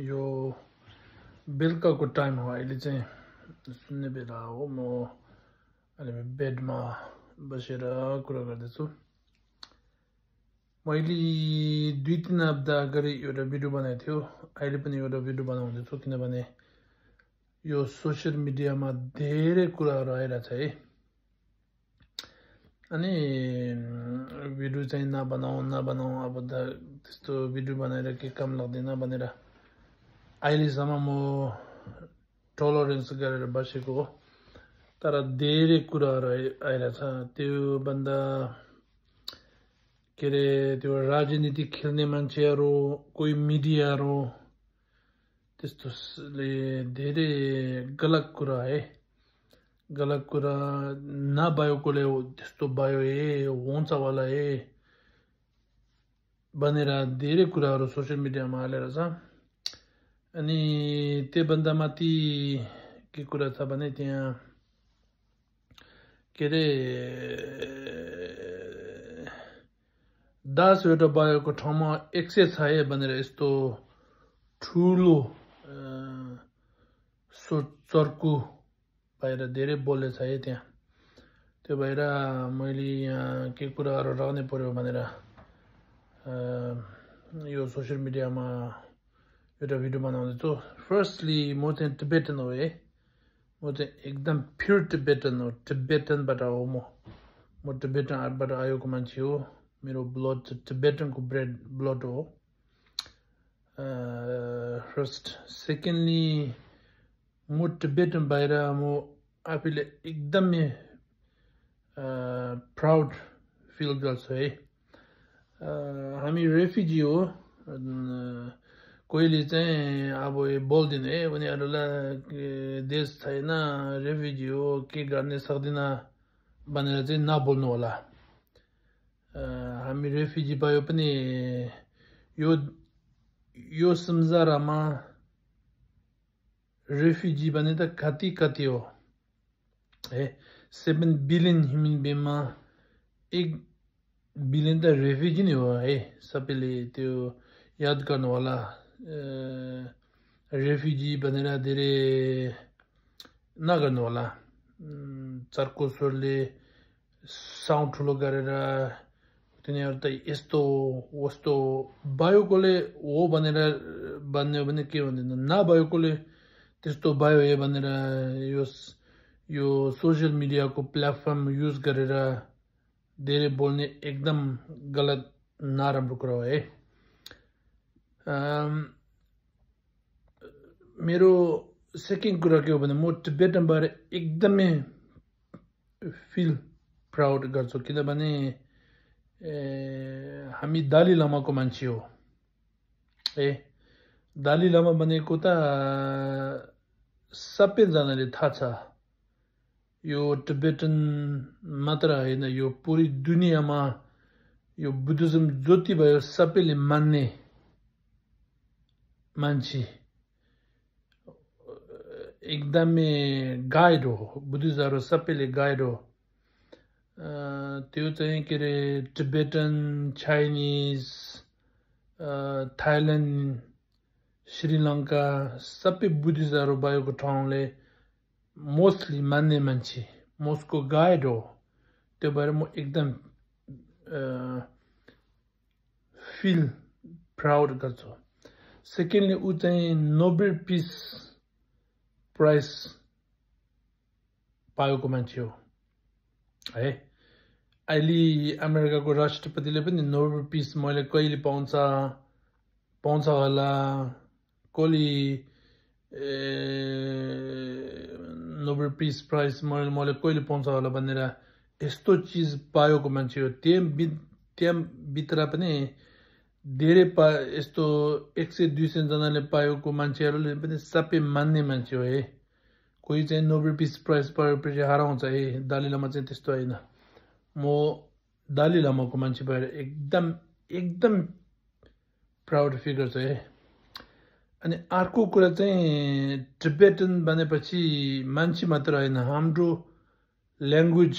यो बेलुकाको टाइम हो अहिले चाहिँ सुन्ने बेला हो म अहिले बेडमा बसेर कुरा गर्दैछु मैले 2-3 हप्ता अगाडि एउटा भिडियो बनाएको थियो अहिले पनि एउटा भिडियो बनाउँदैछु किनभने यो सोशल मिडियामा धेरै कुराहरू आइरहेछ है अनि भिडियो चाहिँ नबनाऊ अब त त्यस्तो भिडियो बनाएर के काम लाग्दैन भनेर अहिलेसम्म म टलरेन्स गरेर बसेको हो तर धेरै कुराहरू आइरहेछ त्यो भन्दा के रे त्यो राजनीति खेल्ने मान्छेहरू कोही मिडियाहरू त्यस्तोले धेरै गलत कुरा है गलत कुरा नभएकोले त्यस्तो भयो हुन्छ होला भनेर धेरै कुराहरू सोशल मिडियामा हालेर छ अनि त्यो भन्दा माथि के कुरा छ भने त्यहाँ के रे 10 वटा भएको ठाउँमा 100 छ भनेर यस्तो ठुलो चर्को बाहिर धेरै बोलेछ त्यहाँ त्यो भएर मैले यहाँ के कुराहरू रहने पर्यो भनेर यो सोशल मिडियामा एउटा भिडियो बनाउँदैछु फर्स्टली म चाहिँ टिबेटन हो म चाहिँ एकदम प्योर टिबेटन हो टिबेटनबाट हो म टिबेटनबाट आएको मान्छे हो मेरो ब्लड टिबेटनको ब्लड हो फर्स्ट सेकेन्डली म टिबेटन बाहिर म आफैले एकदमै प्राउड फिल गर्छु हामी रेफ्युजी हो कोहीले चाहिँ अब बोल्दैन उनीहरूलाई देश छैन रेफ्युजी हो के गर्ने सक्दैन भनेर चाहिँ नबोल्नु होला हामी रेफ्युजी भयो पनि यो संसारमा रेफ्युजी भने त कति हो 7 बिलियन ह्युमन बिङमा 1 बिलियन त रेफ्युजी नै हो सबैले त्यो याद गर्नु होला रेफ्युजी भनेर धेरै नगर्नु होला चर्को स्वरले साउन्ड ठुलो गरेर तिनीहरू त यस्तो वस्तो भएकोले हो भनेर भन्यो भने के भन्दैन नभएकोले त्यस्तो भयो भनेर यो सोशल मिडियाको प्लेटफर्म युज गरेर धेरै बोल्ने एकदम गलत नराम्रो कुरा हो मेरो सेकेन्ड कुरा के हो भने म टिबेटनबाट एकदमै फिल प्राउड गर्छु किनभने हामी दलाई लामाको मान्छे हो दलाई लामा भनेको त सबैजनाले थाहा छ यो टिबेटन मात्र होइन यो पुरै दुनियाँमा यो बुद्धिज्म जति भयो सबैले मान्ने मान्छे एकदमै गाइड हो बुद्धिस्टहरू सबैले गाइड हो त्यो चाहिँ के रे टिबेटन चाइनिज थाइल्यान्ड श्रीलङ्का सबै बुद्धिस्टहरू भएको ठाउँले मोस्टली मान्ने मान्छे मोस्टको गाइड हो त्यो भएर म एकदम फिल प्राउड गर्छु सेकेन्डली ऊ चाहिँ नोबेल पिस प्राइज पाएको मान्छे हो अहिले अमेरिकाको राष्ट्रपतिले पनि नोबेल पिस मैले कहिले पाउँछ होला कसले नोबेल पिस प्राइज मैले कहिले पाउँछ होला भनेर यस्तो चिज पाएको मान्छे हो त्यहाँभित्र पनि धेरै यस्तो 100-200 जनाले पाएको मान्छेहरूले पनि सबै मान्ने मान्छे हो कोही चाहिँ नोबेल पिस प्राइज पाएपछि हराउँछ दलाई लामा चाहिँ त्यस्तो होइन म दलाई लामाको मान्छे भएर एकदम प्राउड फिल गर्छु अनि अर्को कुरा चाहिँ टिबेटन भनेपछि मान्छे मात्र होइन हाम्रो ल्याङ्ग्वेज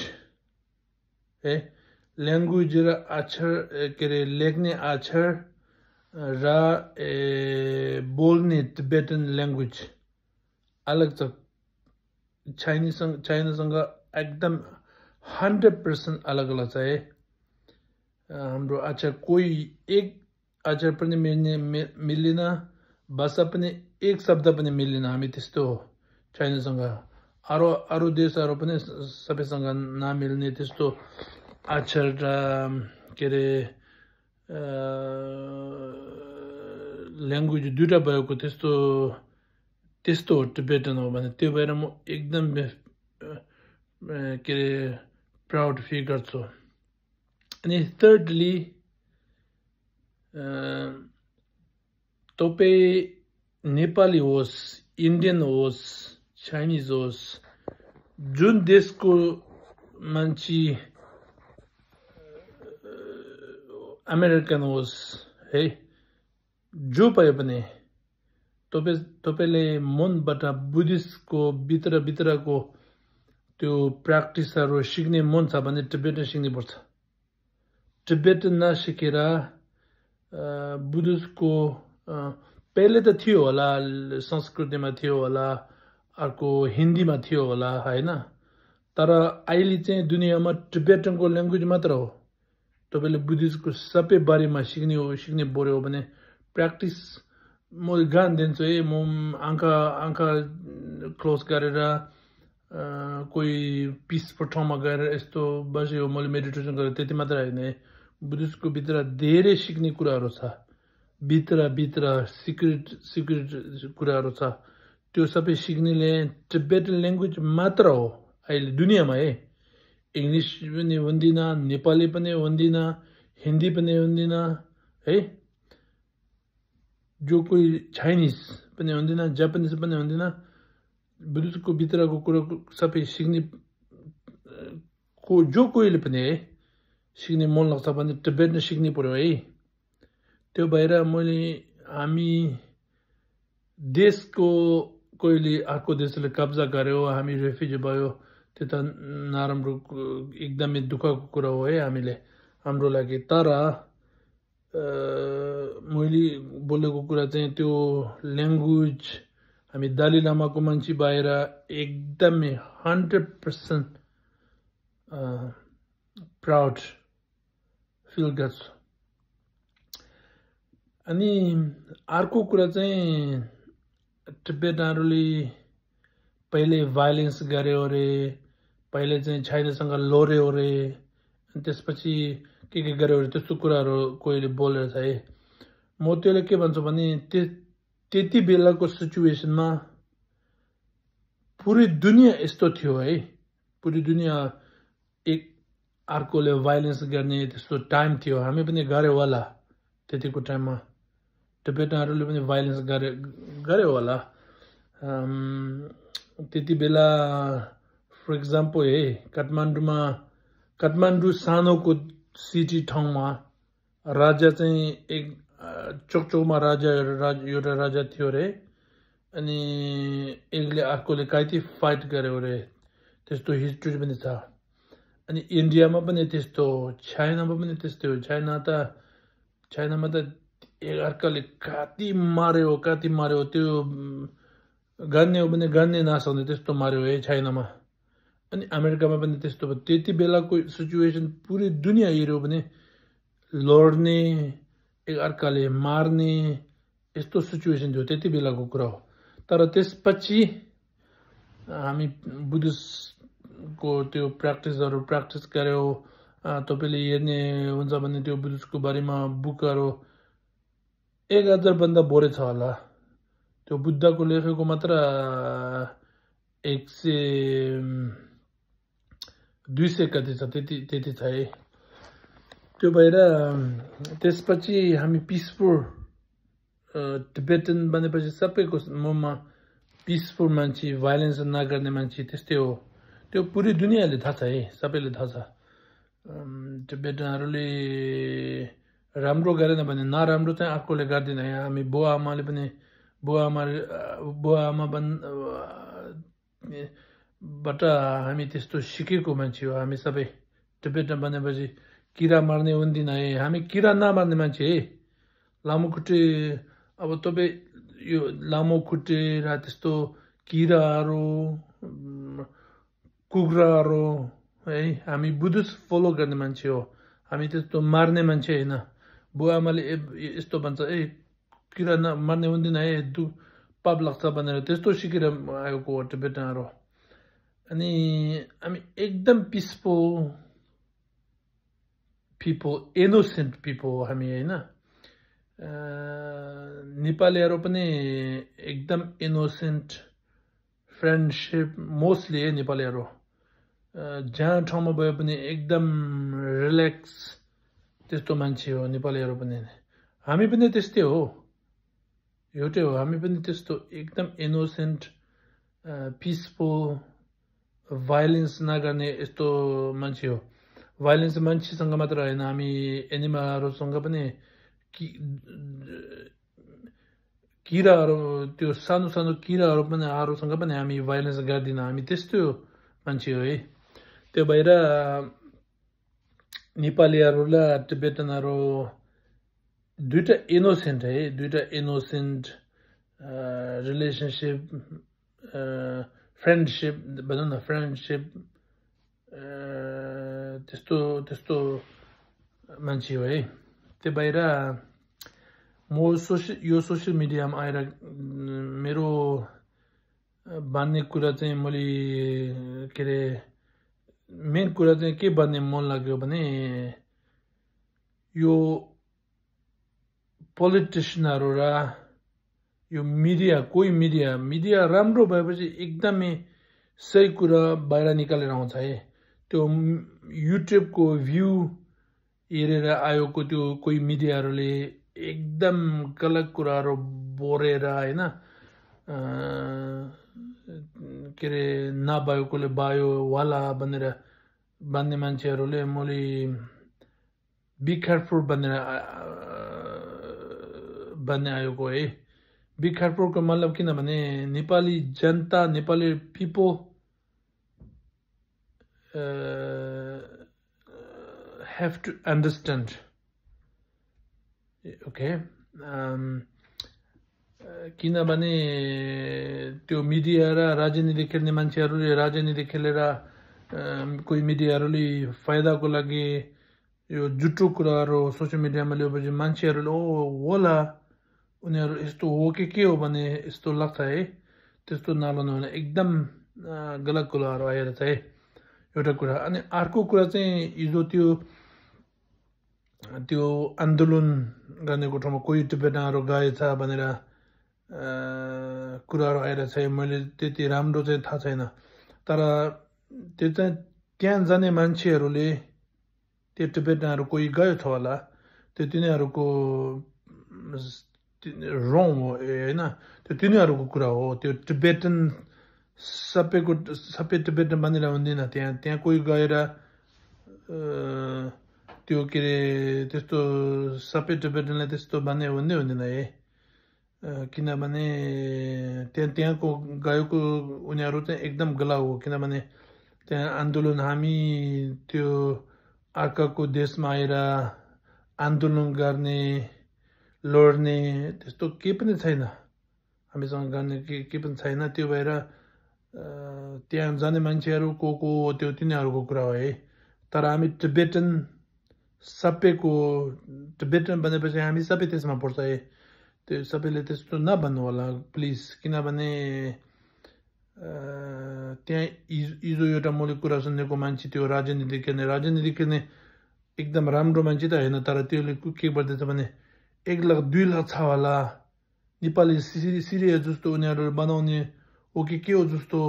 ल्याङ्ग्वेज र अक्षर के अरे लेख्ने अक्षर र बोल्ने टिबेटन ल्याङ्ग्वेज अलग छ चाइनासँग एकदम 100% अलग अलग छ है हाम्रो आचार कोही एक आचार पनि मिल्दैन भाषा पनि एक शब्द पनि मिल्दैन हामी त्यस्तो हो चाइनासँग अरू देशहरू पनि सबैसँग नमिल्ने त्यस्तो आचार के अरे ल्याङ्ग्वेज दुईटा भएको त्यस्तो हो टिबेटन हो भने त्यो भएर म एकदम के अरे प्राउड फिल गर्छु अनि थर्डली तपाईँ नेपाली होस् इन्डियन होस् चाइनिज होस् जुन देशको मान्छे अमेरिकन होस् है जो पाए पनि तपाईले मनबाट बुद्धिस्टको भित्रको त्यो प्र्याक्टिसहरू सिक्ने मन छ भने टिबेटन सिक्नुपर्छ टिबेटन नसिकेर बुद्धिस्टको पहिले त थियो होला संस्कृतिमा थियो होला अर्को हिन्दीमा थियो होला हैन तर अहिले चाहिँ दुनियाँमा टिबेटनको ल्याङ्ग्वेज मात्र हो तपाईले बुद्धिस्टको सबै बारेमा सिक्ने पर्यो भने प्र्याक्टिस म ज्ञान दिन्छु है म आँखा क्लोज गरेर कोही पिसफुल ठाउँमा गएर यस्तो बस्यो मैले मेडिटेसन गरेँ त्यति मात्र होइन बुद्धिस्टको भित्र धेरै सिक्ने कुराहरू छ भित्र सिक्रेट कुराहरू छ त्यो सबै सिक्नेले टिबेटन ल्याङ्ग्वेज मात्र हो अहिले दुनियाँमा है इंग्लिश पनि हुँदैन नेपाली पनि हुँदैन हिन्दी पनि हुँदैन है जो कोही चाइनिज पनि हुँदैन जापानिज पनि हुँदैन बुद्धिस्टको भित्रको कुरा सबै सिक्ने जो कोहीले पनि है सिक्ने मन लाग्छ भने टिबेटन सिक्नै पर्यो है त्यो भएर मैले हामी देशको कोहीले अर्को देशले कब्जा गर्यो हामी रेफ्युजी भयो त्यो त नराम्रो एकदमै दुःखको कुरा हो है हाम्रो लागि तर मैले बोलेको कुरा चाहिँ त्यो ल्याङ्ग्वेज हामी दलाई लामाको मान्छे भएर एकदमै 100% प्राउड फिल गर्छु अनि अर्को कुरा चाहिँ टिबेटनहरूले पहिले भाइलेन्स गर्यो रे पहिले चाहिँ चाइनासँग लड्यो रे अनि त्यसपछि के गर्यो रे त्यस्तो कुराहरू कोहीले बोलेर छ है म त्यसले के भन्छु भने त्यति बेलाको सिचुएसनमा पुरै दुनियाँ यस्तो थियो है पुरै दुनियाँ एक अर्कोले भाइलेन्स गर्ने त्यस्तो टाइम थियो हामी पनि गर्यो होला त्यतिको टाइममा टिबेटनहरूले पनि भाइलेन्स गर्यो होला त्यति बेला फर एक्जाम्पल है काठमाडौँ सानोको सिटी ठाउँमा राजा चाहिँ एक चोकचौकमा एउटा राजा थियो रे अनि एकले अर्कोले कति फाइट गर्यो रे त्यस्तो हिस्ट्री पनि छ अनि इन्डियामा पनि त्यस्तो चाइनामा पनि त्यस्तै हो चाइनामा त एकअर्काले कति मार्यो त्यो गान्ने हो भने गान्ने नसक्ने त्यस्तो मार्यो है चाइनामा अनि अमेरिकामा पनि त्यस्तो भयो त्यति बेलाको सिचुएसन पुरै दुनियाँ हेऱ्यो भने लड्ने एकअर्काले मार्ने यस्तो सिचुएसन थियो त्यति बेलाको कुरा हो तर त्यसपछि हामी बुद्धिस्टको त्यो प्र्याक्टिस गर्यो तपाईले हेर्ने हुन्छ भने त्यो बुद्धिस्टको बारेमा बुकहरू 1000 भन्दा बढी छ होला त्यो बुद्धको लेखेको मात्र 200 कति छ त्यति छ है त्यो भएर त्यसपछि हामी पिसफुल टिबेटन बनेपछि सबैको मनमा पिसफुल मान्छे भाइलेन्स नगर्ने मान्छे त्यस्तै हो त्यो पुरै दुनियाँले थाहा छ है सबैले थाहा छ टिबेटनहरूले राम्रो गरेन भने नराम्रो चाहिँ अर्कोले गर्दैन हामी बुवा आमाबाट हामी त्यस्तो सिकेको मान्छे हो हामी सबै टिबेटन बनेपछि किरा मार्ने हुँदैन है हामी किरा नमार्ने मान्छे है लामो खुट्टे अब तपाईँ यो लामो खुट्टे र त्यस्तो किराहरू कुखुराहरू है हामी बुद्धिस्ट फलो गर्ने मान्छे हो हामी त्यस्तो मार्ने मान्छे होइन बुवा आमाले यस्तो भन्छ किरा मार्ने हुँदैन है पाप लाग्छ भनेर त्यस्तो सिकेर आएको हो टिबेटनहरू अनि हामी एकदम पिसफुल people innocent people हामी हैन नेपालीहरु पनि एकदम innocent friendship mostly नेपालीहरु जहाँ ठाउँमा भए पनि एकदम रिल्याक्स त्यस्तो मान्छे हो नेपालीहरु पनि हामी पनि त्यस्तै हो एउटै हो हामी पनि त्यस्तो एकदम innocent peaceful violence नगर्ने यस्तो मान्छे हो violence मान्छेसँग मात्र हैन हामी एनिमलहरुसँग पनि किराहरु त्यो सानो सानो किराहरु पनि आरुसँग पनि हामी भाइलेन्स गर्दिन हामी त्यस्तो मान्छे हो है त्यो भएर नेपालीहरुलाई टिबेटनहरु दुईटा इनोसेन्ट है दुईटा इनोसेन्ट रिलेशनशिप फ्रेन्डशिप भनौं न फ्रेन्डशिप त्यस्तो मान्छे हो है त्यो भएर म यो सोशल मिडियामा आएर मेरो भन्ने कुरा चाहिँ मैले के रे मेन कुरा चाहिँ के भन्ने मन लाग्यो भने यो पोलिटिशियनहरु र यो मिडिया कोही मिडिया राम्रो भएपछि एकदमै सही कुरा बाहिर निकालेर आउँछ है त्यो युट्युब को भ्यू हेरेर आएको त्यो कोही मिडियाहरुले एकदम गलत कुराहरु बोरेर हैन के रे नभएकोले भयो वाला भनेर भन्ने मान्छेहरुले मैले बी केयरफुल भनेर भन्ने आएको है बी केयरफुल को मतलब किनभने नेपाली जनता Nepali people have to understand okay किनभने त्यो मिडिया र राजनीति खेल्ने मान्छेहरुले राजनीति खेलेर कोही मिडियाहरुले फाइदाको लागि यो जुटो कुराहरु सोशल मिडियामा ल्याएपछि मान्छेहरुले ओ होला उनीहरु यस्तो हो के हो भने यस्तो लाग्छ है त्यस्तो नलाउनु भने एकदम गलत कुराहरु आएर चाहिँ एउटा कुरा अनि अर्को कुरा चाहिँ हिजो त्यो आन्दोलन गर्नेको ठाउँमा कोही टिबेटनहरु गएछ भनेर कुराहरु आएर चाहिँ मैले त्यति राम्रो चाहिँ थाहा छैन तर त्यो चाहिँ त्यहाँ जाने मान्छेहरुले त्यो टिबेटनहरु कोही गयो छ होला त्यो तिनीहरुको रङ हो हैन त्यो तिनीहरुको कुरा हो त्यो टिबेटन सबै टिबेटन भनेर हुँदैन त्यहाँ कोही गएर त्यो के रे त्यस्तो सबै टिबेटनले त्यस्तो भन्ने हुँदैन है किनभने त्यहाँको गएको उनीहरु चाहिँ एकदम गलत हो किनभने त्यहाँ आन्दोलन हामी त्यो अर्काको देशमा आएर आन्दोलन गर्ने लड्ने त्यस्तो के पनि छैन हामीसँग गर्ने के पनि छैन त्यो भएर त्यहाँ जाने मान्छेहरु को त्यो तिनीहरुको कुरा हो है तर हामी टिबेटन सबैको टिबेटन भनेपछि हामी सबै त्यसमा पर्छ है त्यो सबैले त्यस्तो नभन्नु होला प्लिज किनभने त्यहाँ हिजो एउटा मैले कुरा सुनेको मान्छे त्यो राजनीति खेल्ने एकदम राम्रो मान्छे त हैन तर त्यसले के गर्दैछ भने 1 लाख 2 लाख छ होला नेपाली सिरिया जस्तो उनीहरुले बनाउने हो के हो जस्तो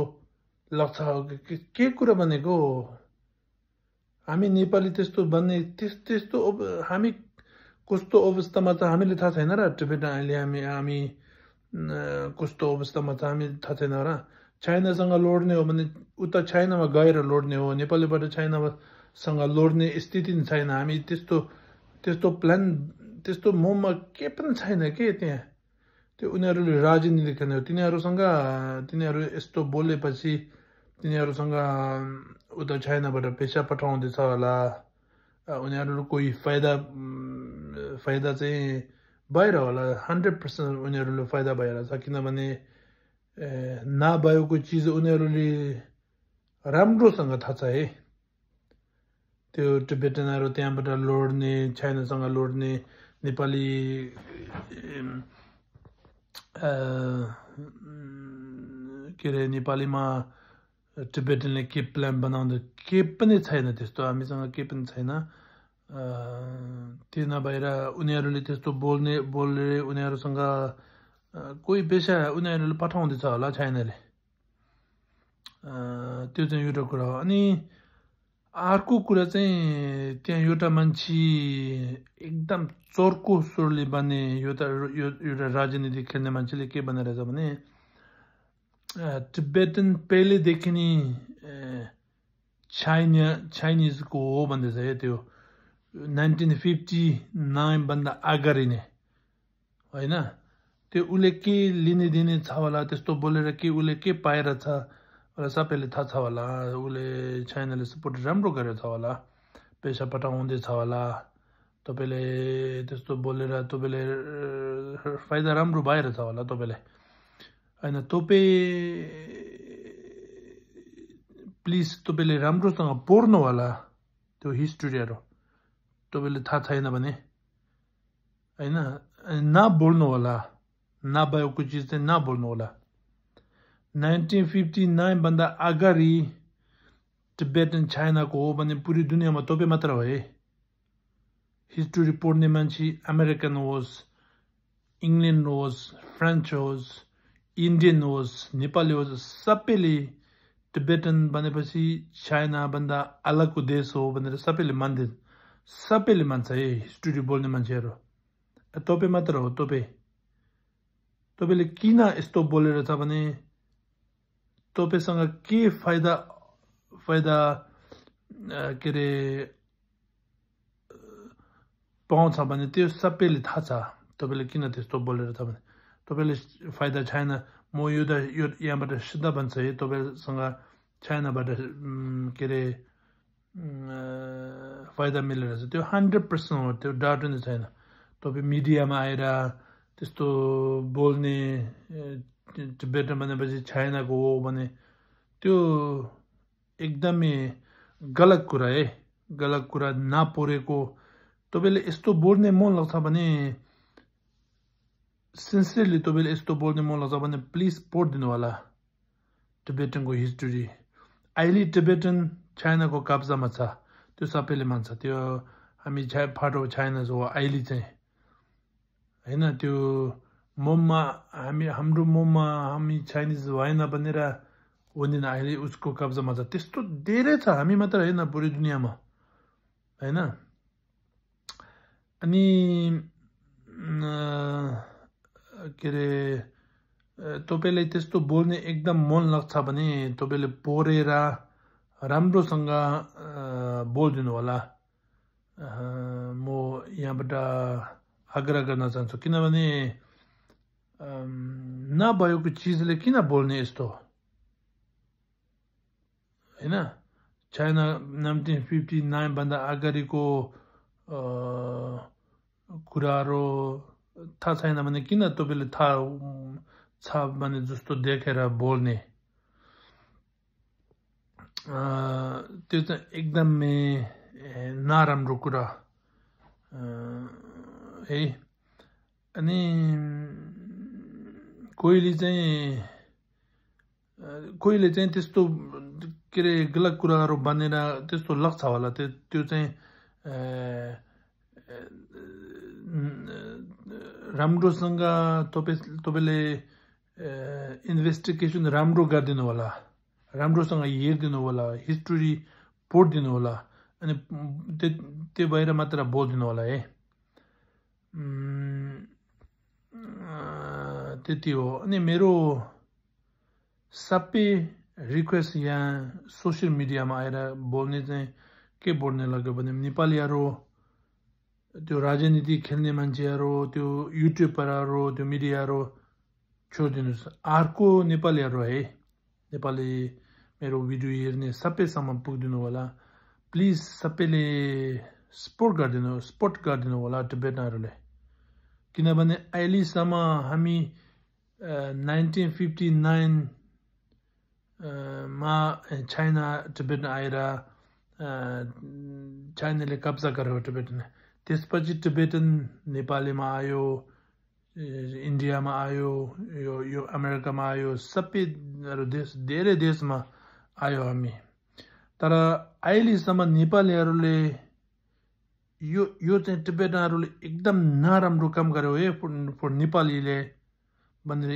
लाग्छ के कुरा भनेको हामी नेपाली त्यस्तो भन्ने त्यस्तो हामी कस्तो अवस्थामा छ हामीले थाहा छैन र टिबेटन अहिले हामी कस्तो अवस्थामा छ हामी थाहा छैन र चाइनासँग लड्ने हो भने उता चाइनामा गएर लड्ने हो नेपालबाट चाइनासँग लड्ने स्थिति नै छैन हामी त्यस्तो प्लान त्यस्तो मोहमा के पनि छैन के त्यहाँ त्यो उनीहरुले राजनीति खेल्ने हो तिनीहरु यस्तो बोलेपछि तिनीहरुसँग उता चाइनाबाट पैसा पठाउँदैछ होला उनीहरु कोही फाइदा चाहिँ बाहिर होला 100% उनीहरूले फाइदा भइरहेछ किनभने नभएको चिज उनीहरूले राम्रोसँग थाहा छ है त्यो टिबेटनहरू त्यहाँबाट लड्ने चाइनासँग लड्ने नेपाली के अरे नेपालीमा टिबेटनले के प्लान बनाउँदा के पनि छैन त्यस्तो हामीसँग के पनि छैन त्यो नभएर उनीहरूले त्यस्तो बोल्ने उनीहरूसँग कोही पेसा उनीहरूले पठाउँदैछ होला चाइनाले त्यो चाहिँ एउटा कुरा हो अनि अर्को कुरा चाहिँ त्यहाँ एउटा मान्छे एकदम चर्को स्वरले बन्ने एउटा राजनीति खेल्ने मान्छेले के भनिरहेछ भने टिबेटन पहिलेदेखि नै चाइनिजको हो भन्दैछ है त्यो 1959 भन्दा अगाडि नै होइन त्यो उसले के लिने दिने छ होला त्यस्तो बोलेर के उसले के पाएर छ होला सबैले थाहा छ होला उसले चाइनाले सपोर्ट राम्रो गरेर छ होला पैसा पठाउँदैछ होला तपाईँले त्यस्तो बोलेर तपाईँले फाइदा राम्रो भएर छ होला तपाईँले होइन तपाईँ प्लिज तपाईँले राम्रोसँग पढ्नु होला त्यो हिस्ट्रीहरू तपाईँले थाहा छैन भने होइन नबोल्नु होला नभएको चिज चाहिँ नबोल्नु होला 1959 भन्दा अगाडि टिबेटन चाइनाको हो भने पुरै दुनियाँमा तपाईँ मात्र हो है हिस्ट्री पढ्ने मान्छे अमेरिकन होस् इङ्ल्यान्ड होस् फ्रेन्च होस् इन्डियन होस् नेपाली होस् सबैले टिबेटन भनेपछि चाइनाभन्दा अलगको देश हो भनेर सबैले मान्छ है हिस्ट्री बोल्ने मान्छेहरू तपाईँ मात्र हो तपाईँले किन यस्तो बोलेर छ भने तपाईँसँग के फाइदा के अरे पाउँछ भने त्यो सबैले थाहा छ तपाईँले किन त्यस्तो बोलेर छ भने तपाईँले फाइदा छैन म यहाँबाट सिधा भन्छ है तपाईँसँग चाइनाबाट के अरे फाइदा मिलेर छ त्यो 100% हो त्यो डाटो नै छैन तपाईँ मिडियामा आएर त्यस्तो बोल्ने टिबेटन भनेपछि चाइनाको हो भने त्यो एकदमै गलत कुरा है गलत कुरा नपरेको तपाईँले यस्तो बोल्ने मन लाग्छ भने सिन्सियरली तपाईँले यस्तो बोल्ने मन लाग्छ भने प्लिज पढिदिनु होला टिबेटनको हिस्ट्री अहिले टिबेटन चाइनाको कब्जामा छ त्यो सबैले मान्छ त्यो हामी पार्ट अफ चाइना हो अहिले चाहिँ होइन त्यो मोममा हाम्रो मोममा हामी चाइनिज भएन भनेर हुँदैन अहिले उसको कब्जामा छ त्यस्तो धेरै छ हामी मात्र होइन पुरै दुनियाँमा होइन अनि के अरे तपाईँलाई त्यस्तो बोल्ने एकदम मन लाग्छ भने तपाईँले पढेर राम्रोसँग बोलिदिनु होला म यहाँबाट आग्रह गर्न चाहन्छु किनभने नभएको चिजले किन बोल्ने यस्तो होइन चाइना 1959 भन्दा अगाडिको कुराहरू थाहा छैन भने किन तपाईँले थाहा छ भने जस्तो देखेर बोल्ने त्यो चाहिँ एकदमै नराम्रो कुरा है अनि कोहीले चाहिँ त्यस्तो के अरे गलत कुराहरू बनेर त्यस्तो लाग्छ होला त्यो चाहिँ राम्रोसँग तपाईँले इन्भेस्टिगेसन राम्रो गरिदिनु होला राम्रोसँग हेरिदिनु होला हिस्ट्री पढिदिनु होला अनि त्यो भएर मात्र बोलिदिनु होला है त्यति हो अनि मेरो सबै रिक्वेस्ट यहाँ सोसियल मिडियामा आएर बोल्ने चाहिँ के बोल्ने लाग्यो भने नेपालीहरू त्यो राजनीति खेल्ने मान्छेहरू त्यो युट्युबरहरू त्यो मिडियाहरू छोडिदिनुहोस् अर्को नेपालीहरू है नेपाली मेरो भिडियो हेर्ने सबैसम्म पुगिदिनु होला प्लिज सबैले सपोर्ट गरिदिनु होला टिबेटनहरूले किनभने अहिलेसम्म हामी 1959 मा चाइना टिबेट आएर चाइनाले कब्जा गर्यो टिबेटन त्यसपछि टिबेटन नेपालीमा आयो इन्डियामा आयो यो अमेरिकामा आयो सबै देश धेरै देशमा आयो हामी तर अहिलेसम्म नेपालीहरूले यो चाहिँ टिबेटनहरूले एकदम नराम्रो काम गर्यो है फर नेपालीले भनेर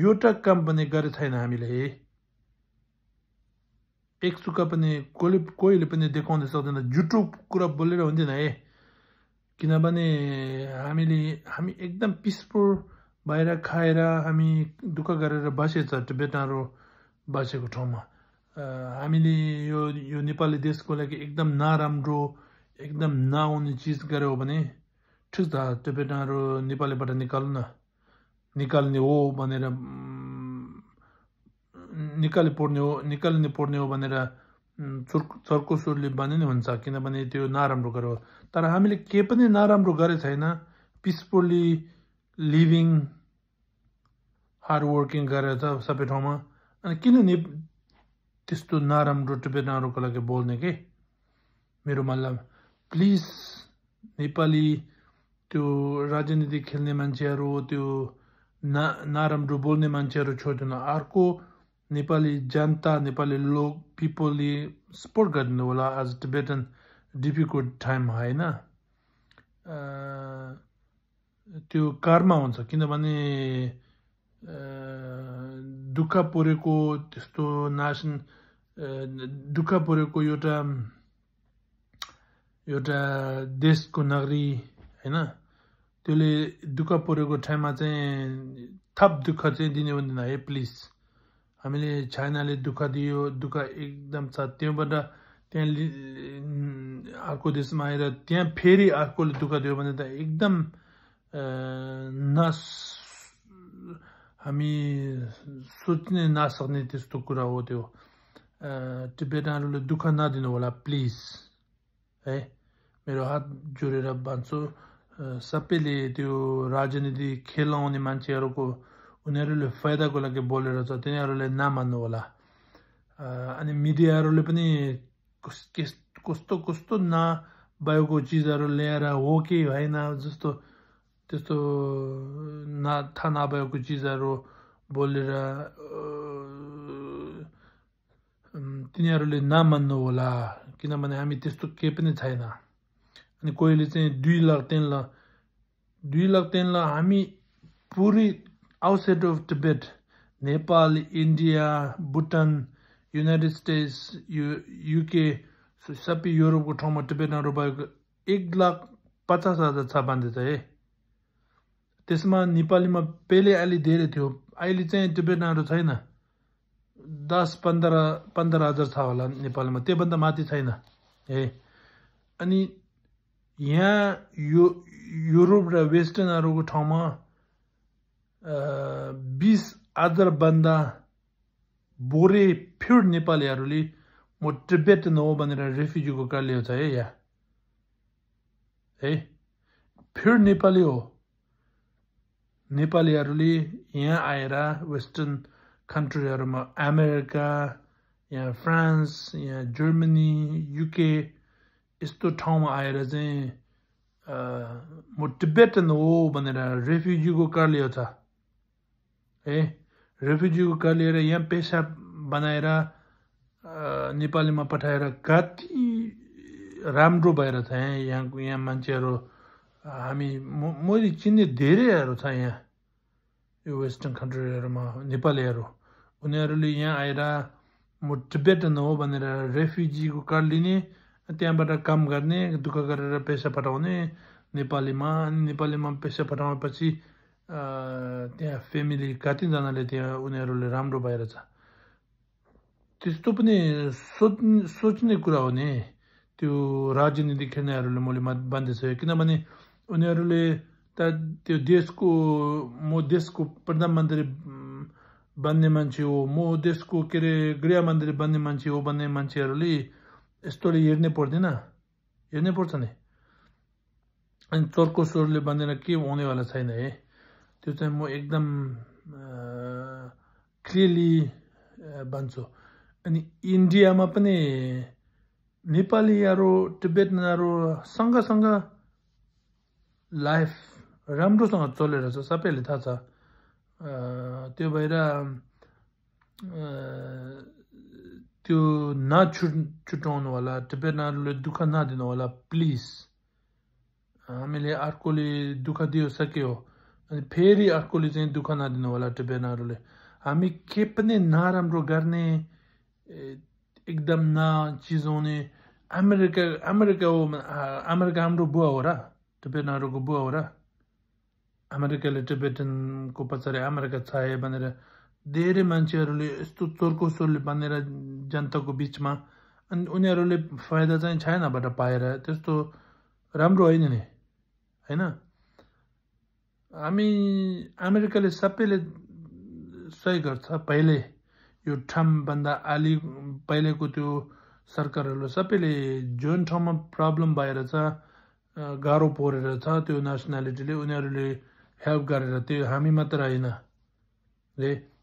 एउटा काम पनि गरे छैन हामीले एक सुका पनि कोहीले पनि देखाउन सक्दैन जुटो कुरा बोलेर हुँदैन है किनभने हामी एकदम पिसफुल भएर खाएर हामी दुःख गरेर बसेछ टिबेटनहरू बसेको ठाउँमा हामीले यो नेपाली देशको लागि एकदम नराम्रो एकदम नआउने चिज गर्यो भने ठिक छ टिबेटनहरू नेपालीबाट निकाल्ने हो भनेर निकाल्ने पर्ने हो भनेर चर्को सुरले भने नि हुन्छ किनभने त्यो नराम्रो गर्यो तर हामीले के पनि नराम्रो गरे छैन पिसफुल्ली लिभिङ हार्ड वर्किङ गरेर छ सबै ठाउँमा अनि किन त्यस्तो नराम्रो टिबेटनहरूको लागि बोल्ने के मेरो मतलब प्लिज नेपाली त्यो राजनीति खेल्ने मान्छेहरू त्यो नराम्रो बोल्ने मान्छेहरू छोड्दिनु अर्को नेपाली जनता नेपाली लोक पिपलले सपोर्ट गरिदिनु होला आज टिबेटन डिफिकल्ट टाइम होइन त्यो कर्म हुन्छ किनभने दुःख परेको त्यस्तो दुःख परेको एउटा देशको नागरिक हैन त्यसले दुःख परेको टाइममा चाहिँ थप दुःख चाहिँ दिने भन्दैन है प्लिज हामीले चाइनाले दुःख दियो दुःख एकदम छ त्योबाट त्यहाँ अर्को देशमा आएर त्यहाँ फेरि अर्कोले दुःख दियो भने त एकदम हामी सोच्ने नसक्ने त्यस्तो कुरा हो त्यो टिबेटनहरूले दुःख नदिनु होला प्लिज है मेरो हात जोडेर भन्छु सबैले त्यो राजनीति खेलाउने मान्छेहरूको उनीहरूले फाइदाको लागि बोलेर छ तिनीहरूले नमान्नु होला अनि मिडियाहरूले पनि कस्तो नभएको चिजहरू ल्याएर हो कि होइन जस्तो त्यस्तो थाहा नभएको चिजहरू बोलेर तिनीहरूले नमान्नु होला किनभने हामी त्यस्तो केही पनि छैन अनि कोहीले चाहिँ 2 लाख 3 लाख हामी पुरै outside of Tibet Nepal India Bhutan United states UK सबै युरोपको ठाउँमा टिबेटनहरू भएको 1,50,000 छ भन्दैछ है त्यसमा नेपालीमा पहिले अलि धेरै थियो अहिले चाहिँ टिबेटनहरू छैन 10-15,000 छ होला नेपालमा त्योभन्दा माथि छैन है अनि यहाँ युरोप र वेस्टर्नहरूको ठाउँमा 20,000 भन्दा बोरे फिर नेपालीहरूले म टिबेटन हो भनेर रेफ्युजीको कार्ड ल्याउँछ है यहाँ है फिर नेपाली हो नेपालीहरूले यहाँ आएर वेस्टर्न कन्ट्रीहरूमा अमेरिका यहाँ फ्रान्स यहाँ जर्मनी युके यस्तो ठाउँमा आएर चाहिँ म टिबेटन हो भनेर रेफ्युजीको कार्ड ल्याउँछ है रेफ्युजीको कार्ड लिएर यहाँ पैसा बनाएर नेपालीमा पठाएर कति राम्रो भएर छ यहाँ मान्छेहरू हामी मैले चिन्ने धेरैहरू छ यहाँ यो वेस्टर्न कन्ट्रीहरूमा नेपालीहरू उनीहरूले यहाँ आएर म टिबेटन हो भनेर रेफ्युजीको कार्ड लिने त्यहाँबाट काम गर्ने दुःख गरेर पैसा पठाउने नेपालीमा पैसा पठाएपछि त्यहाँ फ्यामिली कतिजनाले त्यहाँ उनीहरूले राम्रो भएर छ त्यस्तो पनि सोच्ने कुरा हो नि त्यो राजनीति खेल्नेहरूले मैले भन्दैछु किनभने उनीहरूले त त्यो म देशको प्रधानमन्त्री बन्ने मान्छे हो म देशको के अरे गृहमन्त्री बन्ने मान्छे हो भन्ने मान्छेहरूले यस्तोले हेर्नै पर्दैन हेर्नै पर्छ नि अनि चर्को स्वरले बनेर के हुनेवाला छैन है त्यो चाहिँ म एकदम क्लियरली भन्छु अनि इन्डियामा पनि नेपालीहरू टिबेटनहरू सँगसँग लाइफ राम्रोसँग चलेर छ सबैले थाहा छ त्यो भएर त्यो नछुटाउनु होला टिबेटनहरूले दुःख नदिनु होला प्लिज हामीले अर्कोले दुःख दियो सक्यो अनि फेरि अर्कोले चाहिँ दुःख नदिनु होला टिबेटनहरूले हामी के पनि नराम्रो गर्ने एकदम नचिजाउने अमेरिका हाम्रो बुवा हो र टिबेटनहरूको बुवा हो र अमेरिकाले टिबेटनको पछाडि अमेरिका छाए भनेर धेरै मान्छेहरूले यस्तो चोरको स्वरले बनेर जनताको बिचमा अनि उनीहरूले फाइदा चाहिँ चाइनाबाट पाएर त्यस्तो राम्रो होइन नि हैन हामी अमेरिकाले सबैले सही गर्छ पहिले यो ट्रम्पभन्दा अलि पहिलेको त्यो सरकारहरूले सबैले जुन ठाउँमा प्रब्लम भएर छ गाह्रो परेर छ त्यो नेसनालिटीले उनीहरूले हेल्प गरेर त्यो हामी मात्र होइन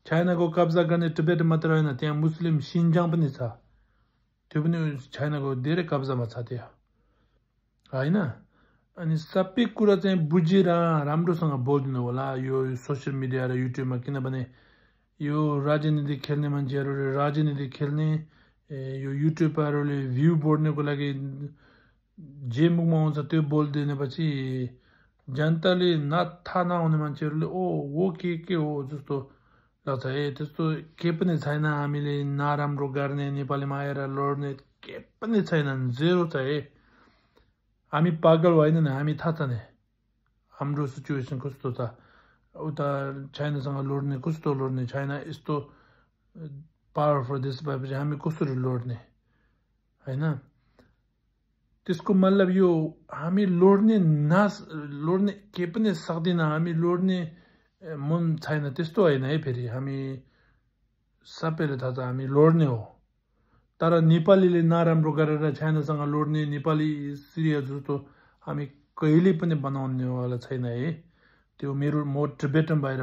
चाइनाको कब्जा गर्ने टिबेट मात्र होइन त्यहाँ मुस्लिम सिन्जाङ पनि छ त्यो पनि चाइनाको धेरै कब्जामा छ त्यो होइन अनि सबै कुरा चाहिँ बुझेर राम्रोसँग बोलिदिनु होला यो सोसियल मिडिया र युट्युबमा किनभने यो राजनीति खेल्ने मान्छेहरूले राजनीति खेल्ने यो युट्युबरहरूले भ्यू बढ्नको लागि जे मुखमा आउँछ त्यो बोलिदिएपछि जनताले थाहा नहुने मान्छेहरूले ओ के हो जस्तो लाग्छ त्यस्तो के पनि छैन हामीले नराम्रो गर्ने नेपालीमा आएर लड्ने के पनि छैन जेरो छ हामी पागल होइन नि हामी थाहा छ नि हाम्रो सिचुएसन कस्तो छ उता चाइनासँग लड्ने कस्तो लड्ने चाइना यस्तो पावरफुल देश भएपछि हामी कसरी लड्ने होइन त्यसको मतलब यो हामी लड्ने के पनि सक्दैन हामी लड्ने मन छैन त्यस्तो होइन फेरि हामी सबैले थाहा छ हामी लड्ने हो तर नेपालीले नराम्रो गरेर चाइनासँग लड्ने नेपाली सिरिया जस्तो हामी कहिले पनि बनाउनेवाला छैन त्यो म टिबेटन भएर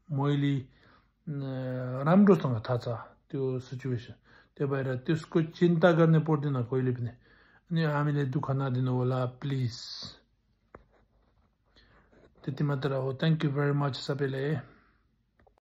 मैले राम्रोसँग थाहा छ त्यो सिचुएसन त्यो भएर त्यसको चिन्ता गर्ने पर्दैन कहिले पनि अनि हामीले दुःख नदिनु होला प्लिज त्यति मात्र हो थ्याङ्क यू भेरी मच सबैले